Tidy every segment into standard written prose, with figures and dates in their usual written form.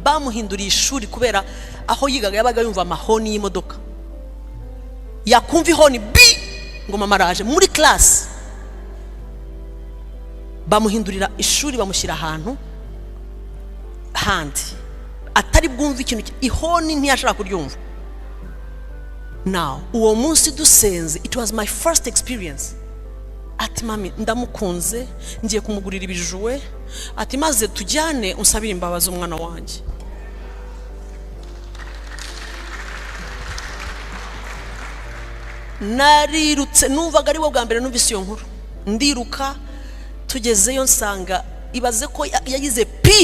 Bamuhinduriye ishuri kubera aho yigaga yabaga yumva amahoni y'imodoka. Yakumva ihoni bi ngo mama araje muri class. Bamuhindurira ishuri, bamushyira ahantu handi atari bwumve ikintu, ihoni ntiyashaka kuryumva. Now uwo munsi dusenze, it was my first experience. Ati: "Mami, ndamukunze, ngiye kumugurira ibijuwe." Ati: "Maze tujyane unsabire imbabazi umwana wanjye." Narirutse, numvaga ari bwo bwa mbere numvise iyo nkuru. Ndiruka, tugezeyo nsanga, ibaze ko yagize pi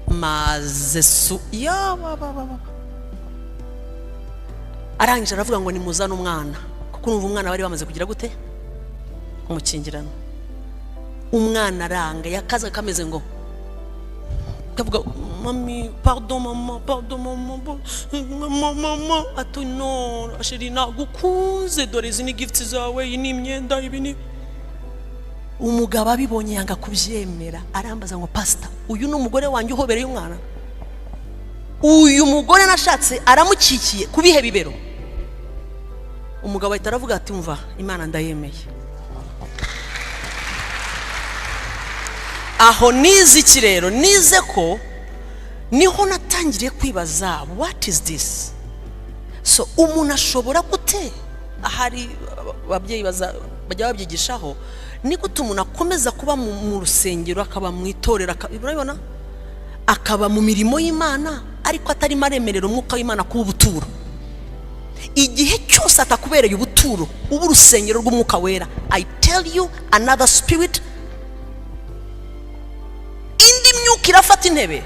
maze su ya ba ba ba ba. Arangije aravuga ngo: "Nimuzane umwana," kuko urumva umwana bari bamaze kugira gute? Umukingirano. Umwana aranga, yakaza kameze ngo kavuga: "Mami, pardon, mama, pardon, mama, mama, mama." Ati: "No chérie, nagukunze, dore izi ni gifts zawe, iyi ni imyenda, ibi ni." Umugabo abibonye yanga kubyemera, arambaza ngo: "Pasita, uyu ni umugore wanjye uhobereye umwana? Uyu mugore nashatse aramukikiye ku bihe bibero?" Umugabo ahita aravuga ati: "Umva, Imana ndayemeye." Aho nize iki rero? Nize ko niho natangiriye kwibaza: what is this? So umuntu ashobora gute, ahari ababyeyi bajya babyigishaho, ni gute umuntu akomeza kuba mu rusengero, akaba mu itorero, urabibona, akaba mu mirimo y'Imana, ariko atarimo aremerera umwuka w'Imana kuba ubuturo? Igihe cyose atakubereye ubuturo, uba urusengero rw'Umwuka Wera, I tell you, another spirit, indi myuka irafata intebe.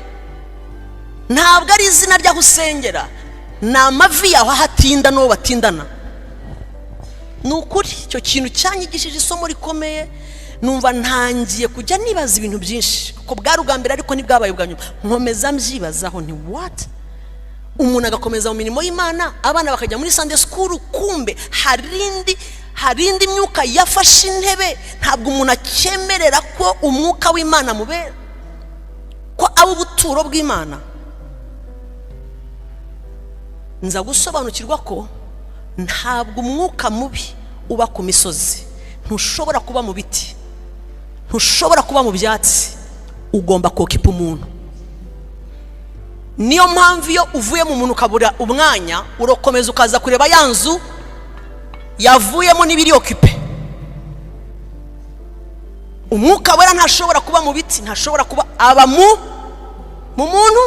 Ntabwo ari izina ry'aho usengera, ni amavi yawe aho atinda n'uwo batindana. Ni ukuri, icyo kintu cyanyigishije isomo rikomeye. Numva ntangiye kujya nibaza ibintu byinshi, kuko bwari ubwa mbere ariko ntibwabaye ubwa nyuma. Nkomeza mbyibazaho nti: what? Umuntu agakomeza mu mirimo y'Imana, abana bakajya muri Sunday school, kumbe hari indi myuka yafashe intebe. Ntabwo umuntu akemerera ko umwuka w'Imana mubera, ko aba ubuturo bw'Imana. Nza gusobanukirwa ko ntabwo umwuka mubi uba ku misozi, ntushobora kuba mu biti, ntushobora kuba mu byatsi, ugomba kokipa umuntu. Niyo mpamvu iyo uvuye mu muntu ukabura umwanya, urakomeza ukaza kureba ya nzu yavuyemo n'ibiri occupé. Umwuka Wera ntashobora kuba mu biti, ntashobora kuba, aba mu muntu.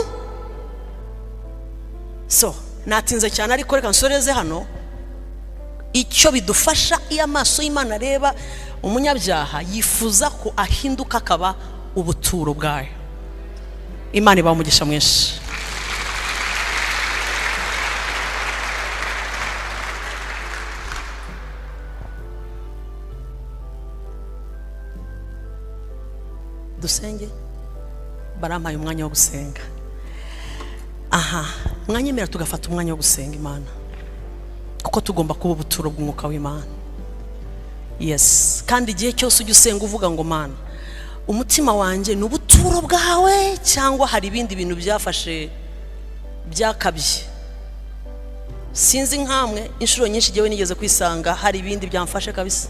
So natinze cyane, ariko reka nsoreze hano. Icyo bidufasha, iyo amaso y'Imana areba umunyabyaha, yifuza ko ahinduka akaba ubuturo bwayo. Imana ibaha umugisha mwinshi. Dusenge. Barampaye umwanya wo gusenga aha. Mwanyemera tugafata umwanya wo gusenga Imana, kuko tugomba kuba ubuturo bw'umwuka w'Imana. Yes, kandi igihe cyose ujya usenga uvuga ngo: "Mana, umutima wanjye ni ubuturo bwawe cyangwa hari ibindi bintu byafashe byakabye?" Sinzi nkamwe, inshuro nyinshi igihe nigeze kwisanga hari ibindi byamfashe kabisa,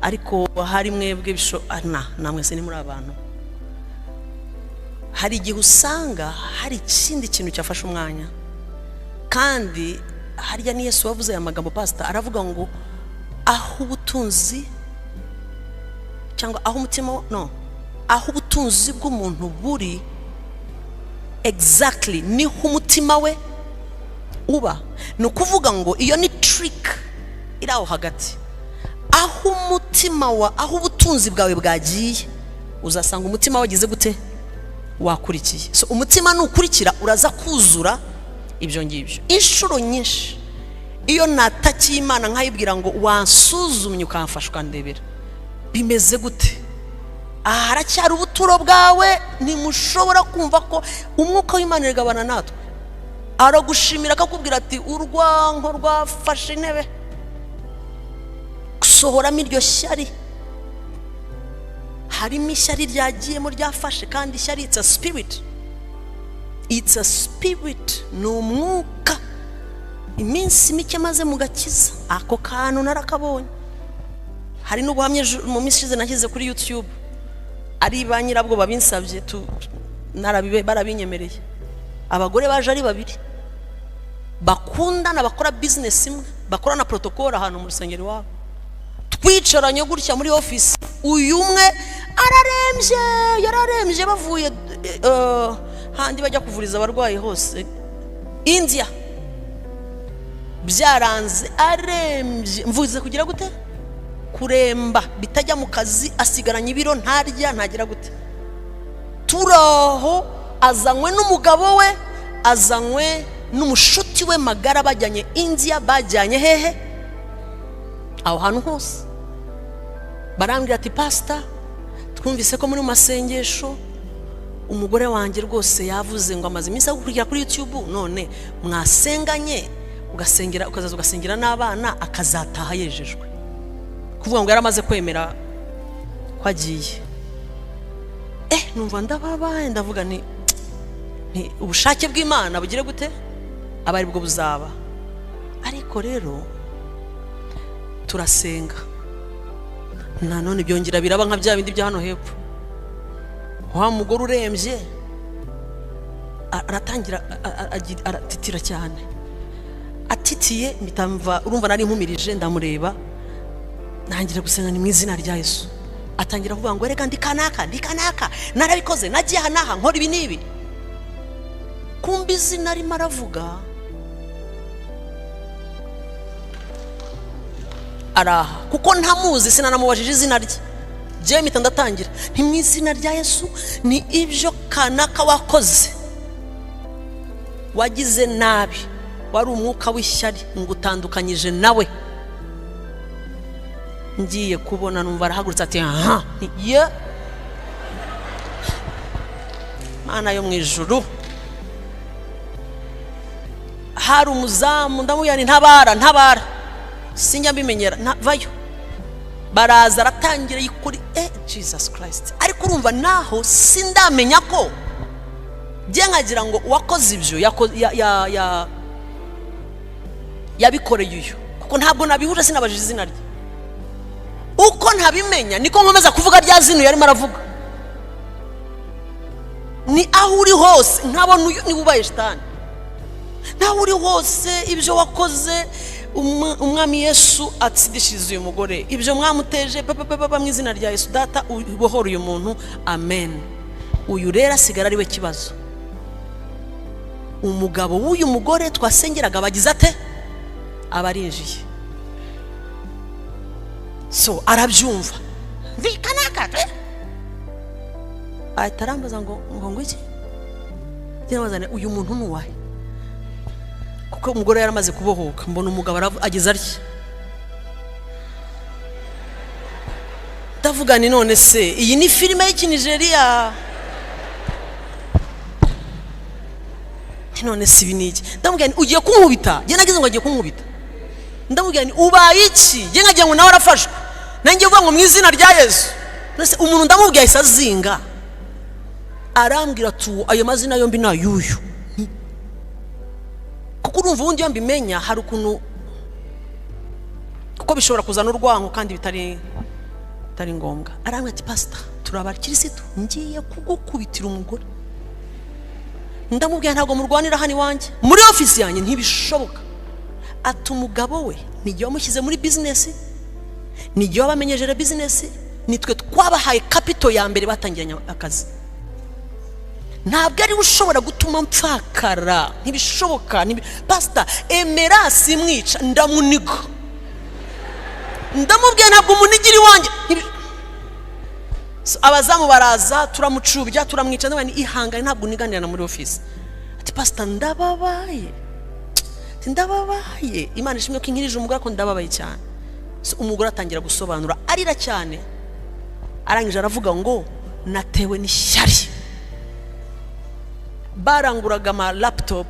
ariko hari mwebwe bisho na namwe se ni muri abantu. Hari igihe usanga hari ikindi kintu cyafashe umwanya. Kandi harya ni Yesu wavuze aya magambo, pasita aravuga ngo aho ubutunzi, cyangwa aho umutima, no aho ubutunzi bw'umuntu buri, exactly niho umutima we uba. Ni ukuvuga ngo iyo ni trick iri aho hagati. Aho umutima wa, aho ubutunzi bwawe bwagiye, uzasanga umutima wagize gute? Wakurikiye. So umutima nukurikira, uraza kuzura ibyo ngibyo. Inshuro nyinshi iyo natakiye Imana nkayibwira ngo: "Wansuzumye, ukamfasha, ukandebera bimeze gute, aha haracyari ubuturo bwawe?" Ntimushobora kumva ko umwuka w'Imana iragabana natwe, aragushimira, akakubwira ati: "Urwango rwafashe intebe, sohoramo iryo shyari." Harimo ishyari ryagiyemo ryafashe, kandi ishyari, it's a spirit. It's a spirit, ni umwuka. Iminsi mike maze mu gakiza, ako kantu narakabonye. Hari n'ubuhamya mu minsi ishize nashyize kuri YouTube, ari ba nyirabwo babinsabye, narabibe barabinyemereye. Abagore baje ari babiri bakundana, bakora business imwe, bakora na protocole ahantu mu rusengero iwabo. Twicaranye gutya muri office, uyu umwe ararembye, yararembye, bavuye handi bajya kuvuriza abarwayi hose, India, byaranze, arembye. Mvuze kugira gute? Kuremba bitajya mu kazi, asigaranye ibiro, ntarya, ntagira gute. Turaho, azanywe n'umugabo we, azanywe n'umushuti we magara, bajyanye India, bajyanye hehe, aho hantu hose. Barambwira ati: "Pasita, twumvise ko muri mu masengesho, umugore wanjye rwose yavuze ngo amaze iminsi agukurikira kuri YouTube, none mwasenganye ugasengera, ukazaza ugasengera n'abana, akazataha yejejwe." Kuvuga ngo yaramaze kwemera ko agiye. Numva ndababaye, ndavuga nti ubushake bw'Imana bugire gute, aba aribwo buzaba. Ariko rero turasenga, nanone byongera biraba nka bya bindi bya hano hepfo. Wa mugore urembye aratangira aratitira cyane. Atitiye, mpita mva, urumva nari nkumirije, ndamureba, ntangira gusenga, ni mu izina rya Yesu. Atangira kuvuga ngo: "Reka, ndi kanaka, ndi kanaka, narabikoze, nagiye aha n'aha, nkora ibi n'ibi." Kumva izina arimo aravuga araha, kuko ntamuzi, sinanamubajije izina rye. Njyewe mpita ndatangira nti: "Mu izina rya Yesu, ni ibyo kanaka wakoze, wagize nabi, wari umwuka w'ishyari, ngutandukanyije nawe." Ngiye kubona numva arahagurutse ati: "Aha ye Mana yo mu ijuru!" Hari umuzamu, ndamubwira nti: "Ntabara, ntabara, sinjya mbimenyera, vayo." Baraza, aratangira yikuri, Jesus Christ! Ariko urumva naho sindamenya ko njye nkagira ngo uwakoze ibyo yabikoreye uyu, kuko ntabwo nabihuje, sinabajije izina rye. Uko ntabimenya niko nkomeza kuvuga rya zino yarimo aravuga. Ni aho uri hose nkabona uyu niba ubaye shitani, naho uri hose ibyo wakoze, Umwami Yesu atsindishiriza uyu mugore ibyo mwamuteje, papa papa, mu izina rya Yesu. Data, ubohora uyu muntu, amen. Uyu rero asigara ari we kibazo. Umugabo w'uyu mugore twasengeraga bagize ate? Aba arinjiye, so arabyumva, ndikanaka, ahita arambaza ngo iki? Ndamubaza nti: "Uyu muntu ni uwahe?" Kuko umugore yari amaze kubohoka. Mbona umugabo ageze atya, ndavuga ni: "None se iyi ni filime y'ikinijeriya? None se ibi ni iki?" Ndamubwira nti: "Ugiye kunkubita?" Njye nagize ngo agiye kunkubita. Ndamubwira nti: "Ubaye iki?" Njye nkagira ngo nawe arafashwe, nanjye uvuga ngo mu izina rya Yesu. None se umuntu ndamubwira, ahise azinga, arambwira ati: "Ayo mazina yombi ni ay'uyu." Kuko urumva ubundi iyo mbimenya hari ukuntu, kuko bishobora kuzana urwango kandi bitari ngombwa. Arambwira ati: "Pasita, turi abakirisitu, ngiye kugukubitira umugore." Ndamubwira: "Ntabwo murwanira hano iwanjye, muri ofisi yanjye, ntibishoboka." Ati: "Umugabo we ni igihe wamushyize muri business, ni igihe wabamenyejeje business, nitwe twabahaye capital ya mbere batangiranye akazi. Ntabwo ariwe ushobora gutuma mpfakara, ntibishoboka. Pasita, emera simwica, ndamuniga." Ndamubwira: "Ntabwo umunigira iwanjye." So, abazamu baraza, turamucubya, turamwica. Ndamubwira nti: "Ihangane, ntabwo uniganira muri ofisi." Ati: "Pasita, ndababaye." Ati: "Ndababaye, Imana ishimwe ko inkirije umugore, ariko ndababaye cyane." So, umugore atangira gusobanura arira cyane. Arangije aravuga ngo: "Natewe n'ishyari." Baranguraga ama laptop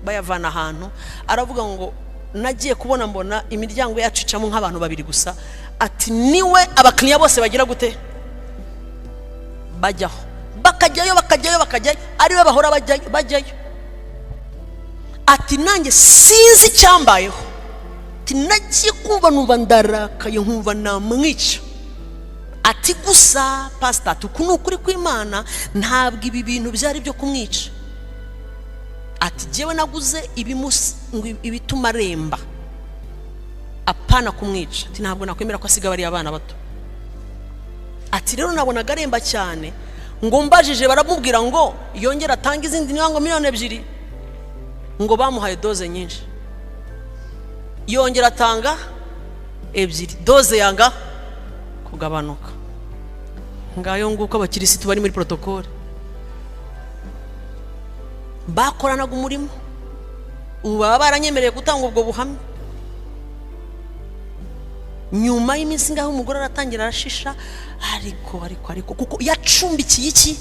bayavana ahantu. Aravuga ngo: "Nagiye kubona mbona imiryango yacu icamo nk'abantu babiri gusa." Ati: "Niwe abakiriya bose bagira gute, bajyaho." Bakagenda Bakajyayo, bakajyayo, bakajyayo, ariwe bahora bajyayo, bajyayo. Ati: "Nanjye sinzi icyambayeho." Ati: "Nagiye kumva numva ndarakaye, nkumva namwica." Ati: "Gusa pasita," ati, "uku ni ukuri kw'Imana, ntabwo ibi bintu byari byo kumwica." Ati: "Jyewe naguze ibituma aremba, apana kumwica." Ati: "Ntabwo nakwemera ko asiga bariya abana bato." Ati: "Rero nabonaga aremba cyane, ngo mbajije baramubwira ngo yongere atange izindi, niba ngo miliyoni 2, ngo bamuhaye dose nyinshi." Yongera atanga ebyiri, dose yanga kugabanuka. Ngayo nguko, abakirisitu bari muri protocole bakoranaga umurimo, ubu baba baranyemereye gutanga ubwo buhamya. Nyuma y'iminsi ngaho umugore aratangira arashisha, ariko kuko yacumbikiye iki?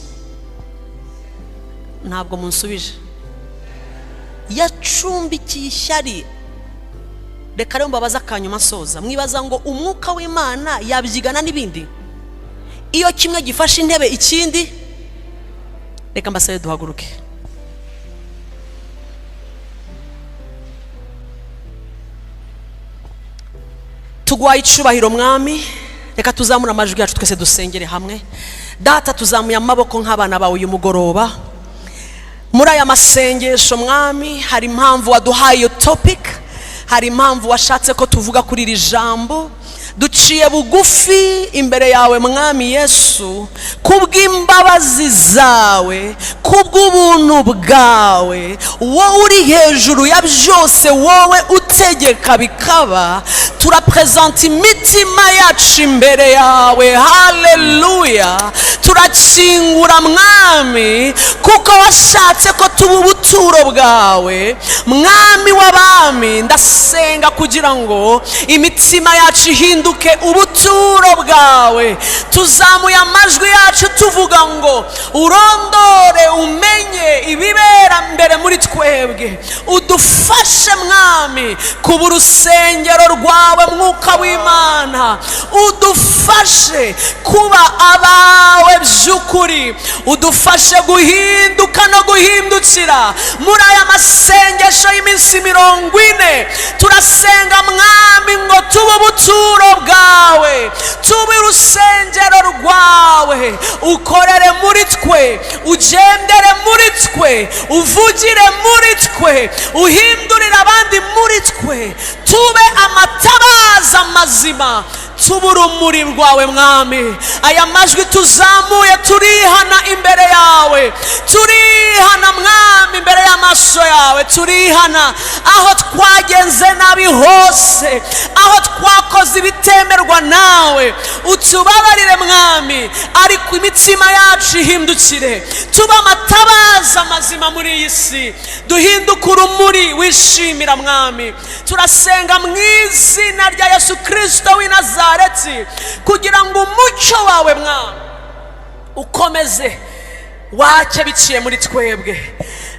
Ntabwo munsubije. Yacumbikiye ishyari. Reka rero mbabaze akanyuma nsoza: mwibaza ngo umwuka w'Imana yabyigana n'ibindi? Iyo kimwe gifashe intebe ikindi. Reka mbasabe duhaguruke. Tuguhaye icubahiro, Mwami. Reka tuzamure amajwi yacu twese, dusengere hamwe. Data, tuzamuye amaboko nk'abana bawe uyu mugoroba muri aya masengesho. Mwami, hari impamvu waduhaye iyo topic, hari impamvu washatse ko tuvuga kuri iri jambo. Duciye bugufi imbere yawe, Mwami Yesu, kubw'imbabazi zawe, kubw'ubuntu bwawe, wowe uri hejuru ya byose, wowe utegeka bikaba. Turapresenta imitima yacu imbere yawe. Haleluya! Turakingura, Mwami, kuko washatse ko tuba ubuturo bwawe. Mwami w'abami, ndasenga kugira ngo imitima yacu ihinduke ubuturo bwawe. Tuzamuye amajwi yacu tuvuga ngo urondore, umenye ibibera mbere muri twebwe. Udufashe, Mwami, kuba urusengero rwawe. Mwuka w'Imana, udufashe kuba abawe by'ukuri, udufashe guhinduka no guhindukira. Muri aya masengesho y'iminsi 40, turasenga, Mwami, ngo tube ubuturo bwawe, tube urusengero rwawe. Ukorere muri twe, ugendere muri twe, uvugire muri twe, uhindurire abandi muri twe. Tube amatabaza mazima, tube urumuri rwawe, Mwami. Aya majwi tuzamuye, turihana imbere yawe, turihana, Mwami, imbere y'amaso yawe. Turihana aho twagenze nabi hose, aho twakoze ibitemerwa nawe. Utubabarire, Mwami, ariko imitima yacu ihindukire, tube amatabaza mazima muri iyi si, duhinduke urumuri wishimira. Mwami, turasenga mu izina rya Yesu Kirisito w'i Nazareti kugira ngo umucyo wawe, Mwami, ukomeze wake biciye muri twebwe.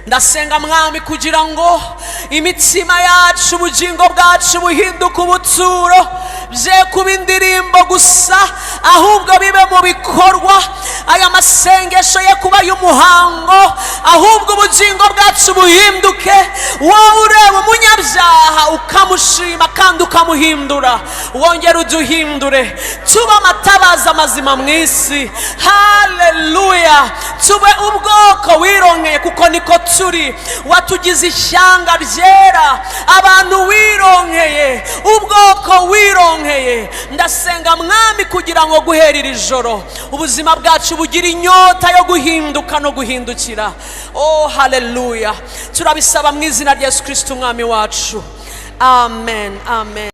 Ndasenga, Mwami, kugira ngo imitima yacu, ubugingo bwacu buhinduke ubuturo, bye kuba indirimbo gusa, ahubwo bibe mu bikorwa. Aya masengesho ye kuba ay'umuhango, ahubwo ubugingo bwacu buhinduke. Wowe ureba umunyabyaha ukamushima kandi ukamuhindura, wongere uduhindure, tube amatabaza mazima mu isi. Haleluya! Tube ubwoko wironkeye, kuko niko turi. Watugize ishyanga ryera, abantu wironkeye, ubwoko wironkeye. Ndasenga, Mwami, kugira ngo guhera iri joro ubuzima bwacu bugire inyota yo guhinduka no guhindukira. Oh, haleluya! Turabisaba mu izina rya Yesu Kirisito Umwami wacu. Amen, amen.